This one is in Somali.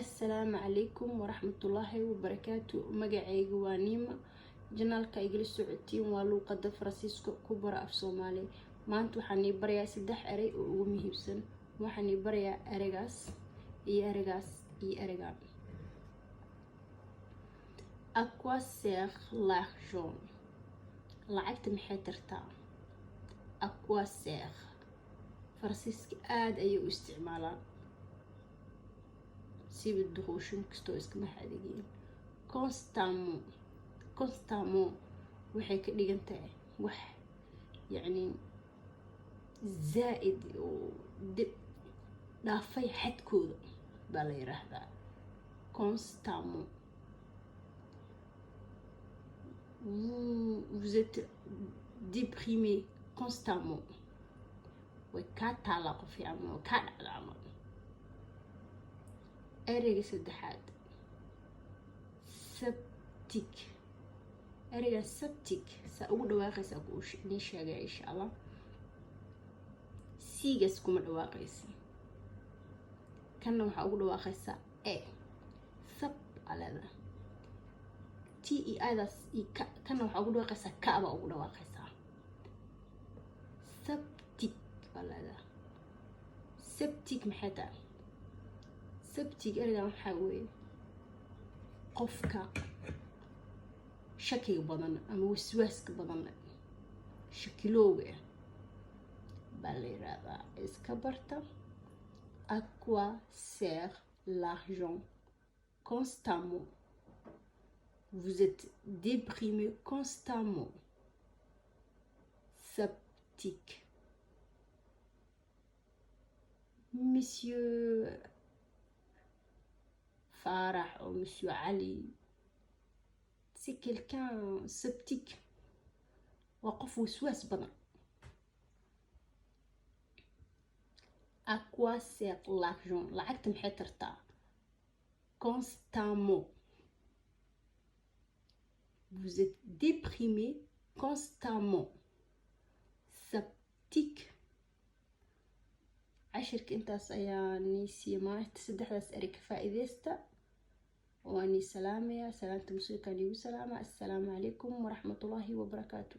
Assalaamu calaykum waraxmatullaahi wabarakaatu. Magacayga waa Niima. Channelka igala socotiin waa Luuqada Faransiiska ku Bara Af Soomaali. Maanta waxaan ii barayaa saddex erey oo ugu muhiimsan. Waxaan ii barayaa ereygaas iyo ereygaas iyo ereygan. À quoi sert l'argent? Lacagta maxay tartaa? À quoi sert Faransiiska aada ayay u isticmaalaan, siba duqooshin kastoo iskama adeegeen. Constamment, constamment waxay ka dhigan tahay wax yacni zaa-id oo dib dhaafay xadkooda baa la yiraahdaa constamment. Vous êtes déprimé constamment, way kaa taalaa qof ama way kaa dhacda camal. Ereyga saddexaad, sceptique. Ereyga sceptique saa ugu dhawaaqaysaa ku nii sheegaya, insha Allah. Siigaas kuma dhawaaqaysa, kanna waxaa ugu dhawaaqaysaa e sab aleda t e idaas iyo ka. Kanna waxaa ugu dhawaaqaysaa ka baa ugu dhawaaqaysaa. Sceptique baa leedaha. Sceptique maxay tahay? Sceptique ereygan waxaa weeye qofka shakiga badan ama waswaaska badan, shakilooga ah baa la yiraahdaa. Iska barta. À quoi sert l'argent? Constamment. Vous êtes déprimé constamment. Sceptique. Monsieur Farah ou Monsieur Ali, c'est quelqu'un sceptique, waa qof waswaas badan. À quoi sert l'argent? Lacagta maxay tartaa? Constamment. Vous êtes déprimé constamment. Sceptique. Cashirka intaas ayaa nii siiya maanta. Saddexdaas erey ka faa-iideysta. Waa nii salaamaya, salaanta muslimka niigu salaama. Assalaamu calaykum waraxmatullaahi wabarakaatu.